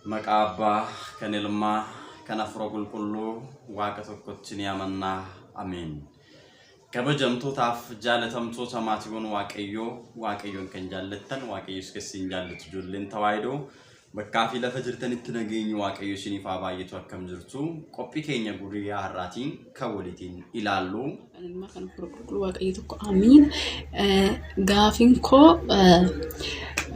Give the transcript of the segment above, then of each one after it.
Maqaa Abbaa, kan Ilmaa, kan Hafuura Qulqulluu, Waaqa tokkotti ni amannaa. Ameen. Kabajamtootaaf jaalatamtoota maatiiwwan Waaqayyoo, Waaqayyoon kan jaallattan, Waaqayyos kan isin jaallatu ijoolleen Tawaahidoo, bakkaa fi lafa jirtanitti nageenyi Waaqayyo isiniif haa baay'atu akkam jirtu. Qophii keenya guyyaa har'aatiin kan waliitiin ilaallu. Kan ilmaa kan hafuura qulqulluu Waaqayyo tokko amiin. Gaafiin koo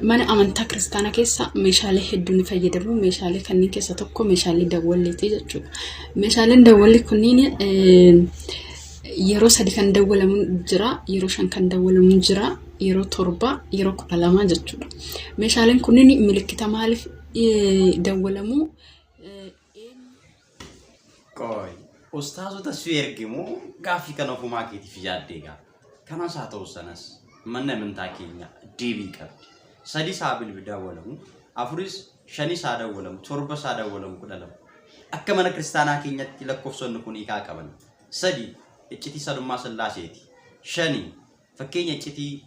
mana amantaa kiristaanaa keessa meeshaalee hedduu ni fayyadamu. Meeshaalee kanneen keessa tokko meeshaalee dawwalleeti jechuudha. Meeshaaleen dawwalli kunniin yeroo sadi kan dawwalamu jira, yeroo shan kan dawwalamu jira, yeroo 7, yeroo 12 jechuudha. Meeshaaleen kunniin milikkita maaliif dawwalamu? Qoy, ustaazota si erge moo gaaffii kana ofumaa keetiif yaaddee gaa? Kanas haa ta'u sanas manni amantaa keenya deebii qabdi. Sadis haa bilbi dawwalamu, afuris shanis haa dawwalamu, torbas haa dawwalamu, 12. Akka mana kiristaanaa keenyatti lakkoofsonni kun hiikaa qaban. Sadi iccitii sadummaa sillaaseeti. Shani fakkeenya iccitii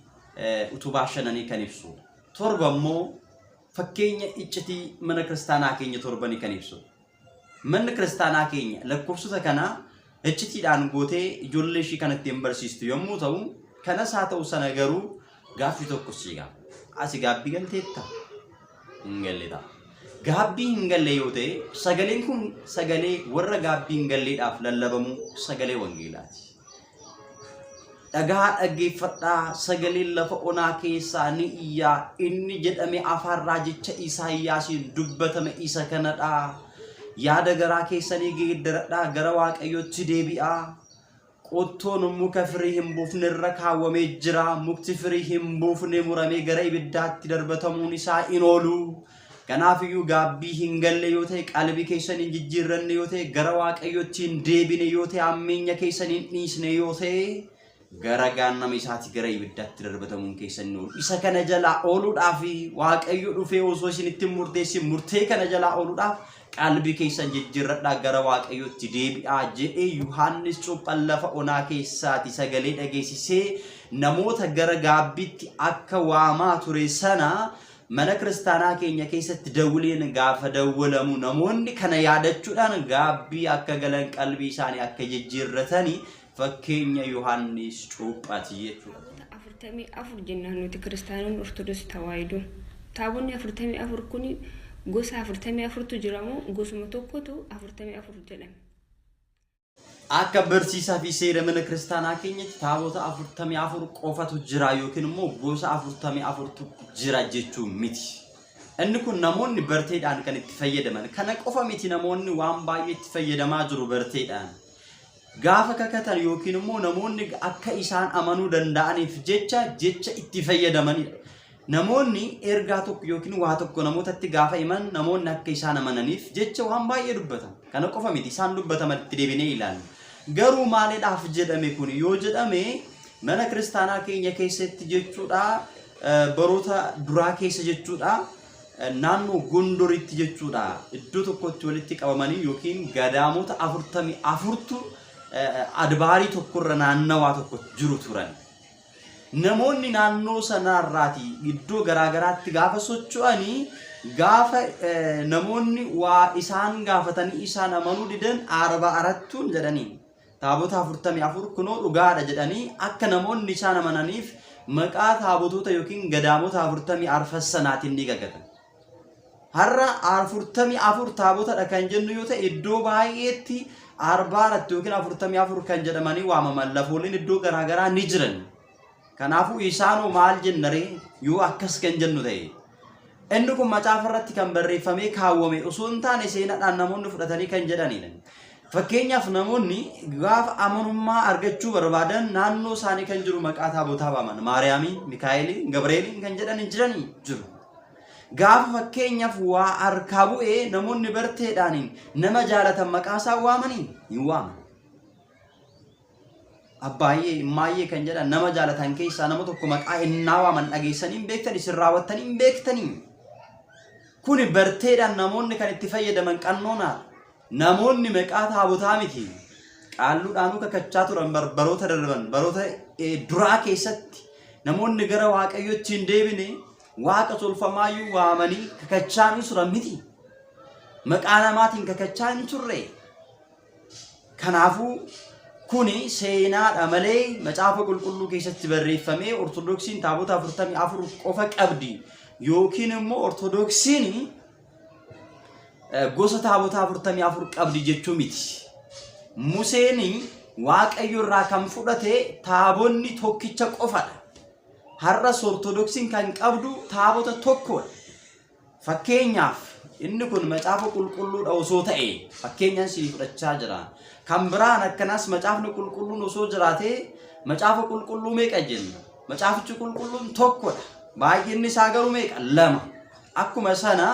utubaa shananii kan ibsudha. Torba immoo fakkeenya iccitii mana kiristaanaa keenya torbanii kan ibsudha. Manni kiristaanaa keenya lakkoofsota kana iccitiidhaan gootee ijoollee ishii kan ittiin barsiistu yommuu ta'u, kanas haa ta'u sana garuu gaaffii tokko sii gaafa. Ati gaabbii galteetta? Hin galle ta'a. Gaabbii hin galle yoo ta'e sagaleen kun sagalee warra gaabbii hin galleedhaaf lallabamu sagalee wangeelaati. Dhagaa dhaggeeffadhaa, sagaleen lafa onaa keessaa ni iyyaa, inni jedhame afaan raajicha Isaayyaasiin dubbatame isa kanadha. Yaada garaa keessanii geeddaradhaa, gara Waaqayyootti deebi'aa. Qottoon muka firii hin buufne irra kaawwamee jira, mukti firii hin buufne muramee gara ibiddaatti darbatamuun isaa in oolu. Kanaaf iyyuu gaabbii hin galle yoo ta'e, qalbii keessan hin jijjiirranne yoo ta'e, gara Waaqayyootti hin deebine yoo ta'e, hammeenya keessan hin dhiisne yoo ta'e, gara gaannama isaati gara ibiddaatti darbatamuun keessan hin oolu. Isa kana jalaa ooluudhaaf Waaqayyo dhufee osoo isinitti hin murteessin murtee kana jalaa ooluudhaaf qalbii keessan jijjiirradhaa gara Waaqayyootti deebi'aa jedhee Yohaannis cuuphaan lafa onaa keessaati sagalee dhageessisee namoota gara gaabbiitti akka waamaa ture sana Mana kiristaanaa keenya keessatti dawwileen gaafa dawwalamu namoonni kana yaadachuudhaan gaabbii akka galan qalbii isaanii akka jijjiirratani fakkeenya Yohaannis cuuphaati jechuudha. Taabota 44 jennaan nuti kiristaanonni Ortodoksii Tawaahidoo. Taabonni 44 kun gosa 44tu jira moo gosuma tokkotu 44 jedhame? Akka barsiisaa fi seera mana kiristaanaa keenyatti taabota 44 qofatu jira yookiin immoo gosa 44tu jira jechuu miti. Inni kun namoonni barteedhaan kan itti fayyadaman. Kana qofa miti namoonni waan baay'ee itti fayyadamaa jiru barteedhaan. Gaafa kakatan yookiin immoo namoonni akka isaan amanuu danda'aniif jecha jecha itti fayyadamanidha. Namoonni ergaa tokko yookiin waa tokko namootatti gaafa himan namoonni akka isaan amananiif jecha waan baay'ee dubbatan. Kana qofa miti isaan dubbataman itti deebinee ilaalla. Garuu maalidhaaf jedhame kun yoo jedhame mana kiristaanaa keenya keessatti jechuudha baroota duraa keessa jechuudha naannoo Gondoritti jechuudha iddoo tokkotti walitti qabamanii yookiin gadaamota 44tu adbaarii tokkorra naannawaa tokko jiru turan. Namoonni naannoo sanaarraati iddoo garaa garaatti gaafa socho'anii gaafa namoonni waa isaan gaafatanii isaan amanuu didan arba arattuun jedhanii taabota 44 kunoo dhugaadha jedhanii akka namoonni isaan amananiif maqaa taabotoota yookiin gadaamota 44 sanaatiin ni gagatan. Har'a 44 taabotadha kan jennu yoo ta'e iddoo baay'eetti arbaaratti yookiin 44 kan jedhamanii waamaman lafooliin iddoo garaagaraa ni jiran. Kanaafuu isaanoo maal jennaree yoo akkas kan jennu ta'e. Inni kun macaafa irratti kan barreeffamee kaawwame osoo hin taane seenaadhaan namoonni fudhatanii kan jedhanidha. Fakkeenyaaf namoonni gaafa amanummaa argachuu barbaadan naannoo isaanii kan jiru maqaa taabotaa waaman. Maariyaamiin, Mikaa'eliin, Gabreeliin kan jedhan hin jiranii jiru. Gaafa fakkeenyaaf waa harkaa bu'ee namoonni barteedhaaniin nama jaalatan maqaa isaa waamanii hin waaman. Abbaayyee, immaayyee kan jedhan nama jaalatan keessaa nama tokko maqaa innaa waaman dhageessanii hin beektanii, isin raawwattanii hin beektanii. Kuni barteedhaan namoonni kan itti fayyadaman qannoonaa. Namoonni maqaa taabotaa miti. Qaalluudhaanuu kakachaa turan baroota darban baroota duraa keessatti namoonni gara waaqayyootti hin deebine waaqa tolfamaayyuu waamanii kakachaa ni turan miti. Maqaa namaatiin kakachaa hin turre. Kanaafuu kuni seenaadha malee macaafa qulqulluu keessatti barreeffamee Ortodoksiin taabota 44 qofa qabdi yookiin immoo Ortodoksiin gosa taabota 44 qabdi jechuu miti. Museen Waaqayyo irraa kan fudhate taabonni tokkicha qofadha. Har'as Ortodoksiin kan qabdu taabota tokkodha. Fakkeenyaaf inni kun macaafa qulqulluudha osoo ta'e fakkeenyaan sii fudhachaa jira. Kan biraan akkanaas macaafni qulqulluun osoo jiraatee macaafa qulqulluu meeqa jenna? Macaafichi qulqulluun tokkodha. Baay'inni isaa garuu meeqa? Lama. Akkuma sana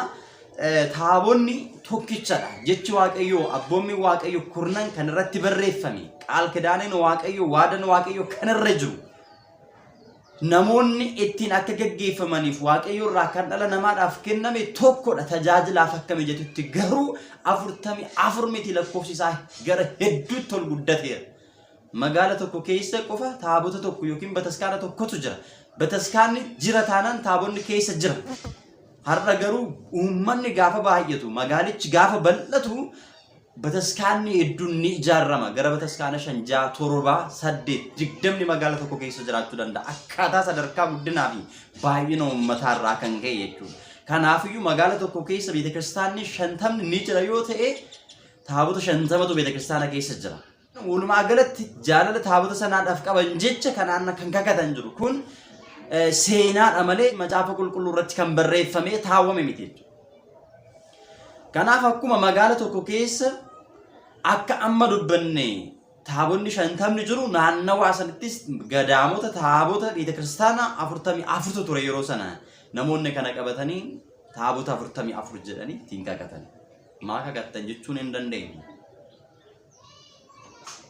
taabonni tokkichadha. Jechi Waaqayyoo abboommi Waaqayyo kurnan kan irratti barreeffame qaal kidaaneen Waaqayyo waadan Waaqayyo kan irra jiru. Namoonni ittiin akka gaggeeffamaniif Waaqayyo irraa kan dhala namaadhaaf kenname tokkodha tajaajilaaf akka mijatutti garuu 44 miti lakkoofsi isaa gara hedduutti ol guddateera. Magaala tokko keessa qofa taabota tokko yookiin bataskaana tokkotu jira. Bataskaanni jira taanaan taabonni keessa jira. Har'a garuu uummanni gaafa baay'atu magaalichi gaafa bal'atu Bataskaanni hedduun ni ijaarama. Gara bataskaana 5, 6, 7, 8, 20 magaala tokko keessa jiraachuu danda'a. Akkaataa sadarkaa guddinaa fi baay'ina uummataa irraa kan ka'e jechuudha. Kanaafiyyuu magaala tokko keessa beetakiristaanni 50 ni jira yoo ta'e taabota 50tu beetakiristaana keessa jira. Walumaa galatti jaalala taabota sanaadhaaf qaban jecha kanaan kan kakatan jiru. Kun seenaadha malee macaafa qulqulluu irratti kan barreeffamee taawwame miti jechuudha. Kanaaf akkuma magaala tokko keessa akka amma dubbanne taabonni 50ni jiru naannawaa sanattis gadaamota taabota beeta kiristaanaa 44tu ture yeroo sana namoonni kana qabatanii taabota 44 jedhanii ittiin kakatan. Maa kakattan jechuun hin dandeenye.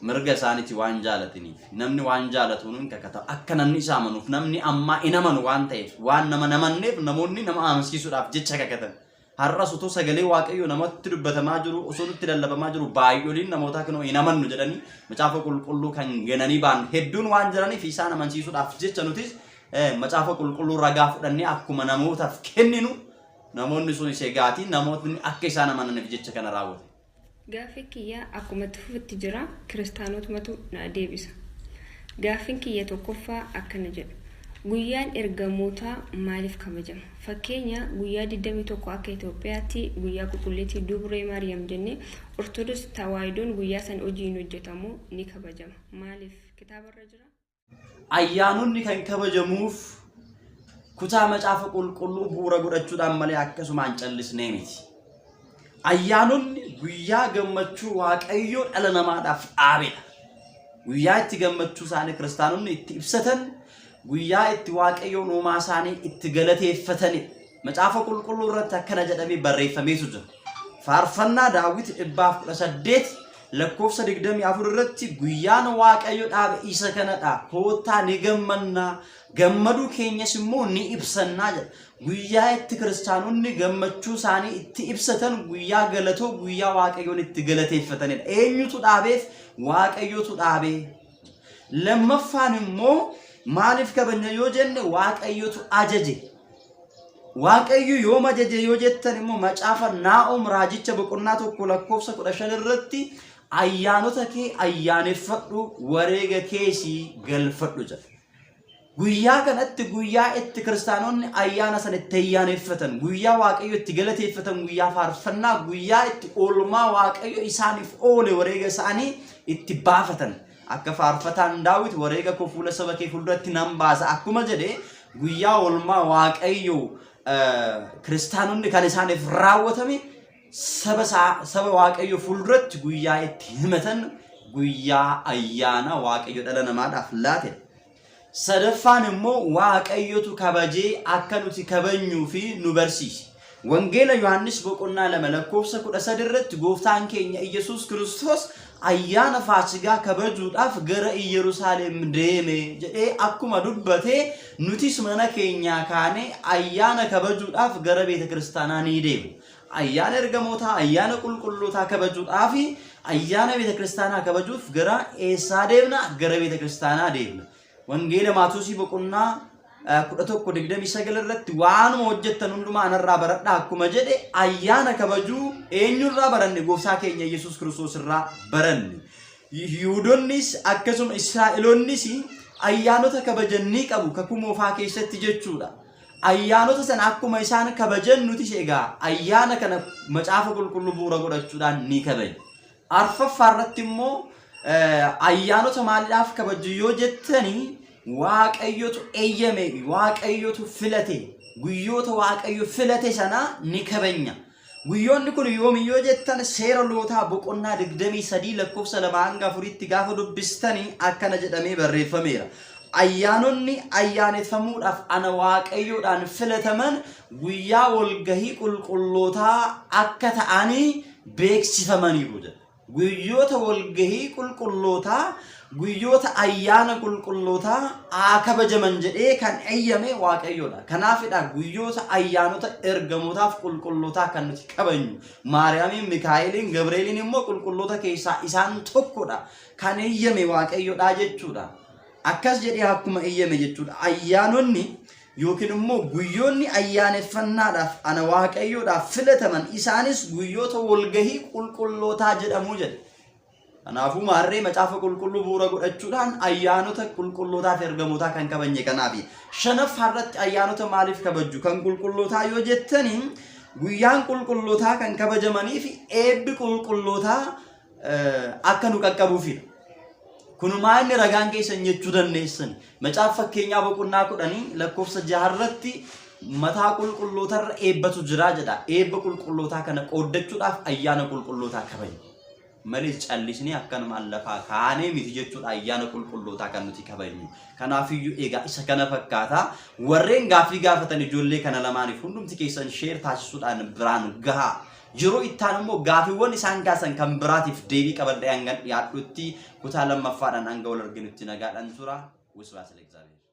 Mirga isaaniiti waan jaalatiniif. Namni waan jaalatuun hin kakata. Akka namni isa amanuuf namni ammaa hin amanu waan ta'eef waan nama namanneef namoonni nama amansiisuudhaaf jecha kakatan. Har'as otoo sagalee Waaqayyoo namatti dubbatamaa jiru osoo nutti lallabamaa jiru baay'oliin namootaa kinoo hin amannu jedhanii macaafa qulqulluu kan gananii ba'an hedduun waan jiraniif isaan amansiisuudhaaf jecha nutis macaafa qulqulluu ragaa fudhannee akkuma namootaaf kenninu namoonni sun isegaatii namootni akka isaan amananiif jecha kana raawwatan. Gaaffiin kiyya akkuma itti fufutti jira, kiristaanotumatu naa deebisa. Gaaffiin kiyya tokkoffaa akkana jedha. Guyyaan ergamootaa maaliif kabajama? Fakkeenya guyyaa 21 akka Itoophiyaatti guyyaa qulqulleettii Dubree Maariyam jennee Ortodoks Tawaayidoon guyyaa san hojii hin hojjetamu ni kabajama. Maaliif? Kitaabarra jira? Ayyaanonni kan kabajamuuf kutaa macaafa qulqulluu bu'uura godhachuudhaan malee akkasumaan callisnee miti. Ayyaanonni guyyaa gammachuu Waaqayyoo dhala namaadhaaf dhaabedha. Guyyaa itti gammachuu isaanii kiristaanonni itti ibsatan, guyyaa itti Waaqayyoon uumaa isaanii itti galateeffatanidha. Macaafa qulqulluu irratti akkana jedhamee barreeffameetu jira. Faarfannaa Daawit 118 lakkoofsa 24 irratti guyyaan Waaqayyo dhaabe isa kanadha. Koottaa ni gammannaa, gammaduu keenyas immoo ni ibsannaa jedha. Guyyaa itti kiristaanonni gammachuu isaanii itti ibsatan guyyaa galatoo guyyaa Waaqayyoon itti galateeffatanidha. Eenyutu dhaabeef? Waaqayyotu dhaabee. Lammaffaan immoo maaliif kabajna yoo jenne Waaqayyotu ajaje. Waaqayyo yoom ajaje yoo jettan immoo macaafa Naa'om raajicha boqonnaa 1 lakkoofsa 15 irratti ayyaanota kee ayyaaneffadhu wareega keesii galfadhu jedha. Guyyaa kanatti guyyaa itti kiristaanonni ayyaana sana itti ayyaaneffatan, guyyaa Waaqayyo itti galateeffatan, guyyaa faarfannaa, guyyaa itti oolmaa Waaqayyo isaaniif oole wareega isaanii itti baafatan. Akka faarfataan Daawit wareega koo fuula saba kee fuulduratti nan baasa akkuma jedhe guyyaa oolmaa Waaqayyo kiristaanonni kan isaaniif raawwatame saba isaa saba Waaqayyo fuulduratti guyyaa itti himatan guyyaa ayyaana Waaqayyo dhala namaadhaaf laate. Sadaffaan immoo Waaqayyotu kabajee akka nuti kabajnuu fi nu barsiise. Wangeela Yohaannis boqonnaa 2 lakkoofsa 13 irratti gooftaan keenya Iyyasuus Kiristoos ayyaana Faasigaa kabajuudhaaf gara Iyyerusaalem deeme jedhee akkuma dubbate nutis mana keenyaa kaanee ayyaana kabajuudhaaf gara beeta kiristaanaa ni deemna. Ayyaana ergamootaa, ayyaana qulqullootaa kabajuudhaaf ayyaana beeta kiristaanaa kabajuuf gara eessaa deemna? Gara beeta kiristaanaa deemna. Wangeela Maatewosii boqonnaa 11:29 irratti waanuma hojjettan hundumaa anarraa baradhaa akkuma jedhe ayyaana kabajuu eenyurraa baranne gooftaa keenya Yesuus Kiristoos irraa baranne. Yihuudonnis akkasuma Israa'eloonnis ayyaanota kabajan ni qabu kakuu moofaa keessatti jechuudha. Ayyaanota sana akkuma isaan kabajan nutis egaa ayyaana kana macaafa qulqulluu bu'uura godhachuudhaan ni kabajna. Arfaffaa irratti immoo ayyaanota maaliidhaaf kabajju yoo jettani Waaqayyotu eeyyame, Waaqayyotu filate, guyyoota Waaqayyo filate sana ni kabajna. Guyyoonni kun yoomi yoo jettan seera lootaa boqonnaa 23 lakkoofsa 2 hanga 4tti gaafa dubbistani akkana jedhamee barreeffameera. Ayyaanonni ayyaaneffamuudhaaf ana Waaqayyoodhaan filataman guyyaa walgahii qulqullootaa akka ta'anii beeksifamaniiru jedha. Guyyoota walgahii qulqullootaa, guyyoota ayyaana qulqullootaa haa kabajaman jedhee kan eeyyame Waaqayyoodha. Kanaafidha guyyoota ayyaanota ergamootaaf qulqullootaa kan nuti kabajnu. Maariyaamiin, Mikaa'eliin, Gabreeliin immoo qulqulloota keessaa isaan tokkodha. Kan eeyyame Waaqayyoodha jechuudha. Akkas jedhee akkuma eeyyame jechuudha. Ayyaanonni yookiin immoo guyyoonni ayyaaneffannaadhaaf ana Waaqayyoodhaaf filataman isaanis guyyoota walgahii qulqullootaa jedhamu jedhe. Kanaafuu maarree macaafa qulqulluu bu'uura godhachuudhaan ayyaanota qulqullootaa fi ergamootaa kan kabajne kanaafi. Shanaffaa irratti ayyaanota maaliif kabajju? Kan qulqullootaa yoo jettani guyyaan qulqullootaa kan kabajamanii fi eebbi qulqullootaa akka nu qaqqabuufidha. Kunumaa inni ragaan keessan jechuu dandeessan. Macaafa fakkeenyaa boqonnaa kudhanii lakkoofsa jaharratti mataa qulqullootarra eebbatu jira jedha. Eebba qulqullootaa kana qooddachuudhaaf ayyaana qulqullootaa kabajna. Malee callisnee akkanumaan lafaa kaanee miti jechuudha ayyaana qulqullootaa kan nuti kabajnu. Kanaafiyyuu egaa isa kana fakkaata. Warreen gaaffii gaafatan ijoollee kana lamaaniif hundumti keessan sheer taasisuudhaan biraan gahaa. Yeroo itti aanu immoo gaafiiwwan isaan kaasan kan biraatiif deebii qabadhee hangan dhiyaadhutti kutaa lammaffaadhaan hanga wal arginutti nagaadhaan tura. Wisibaas Legzaabeer.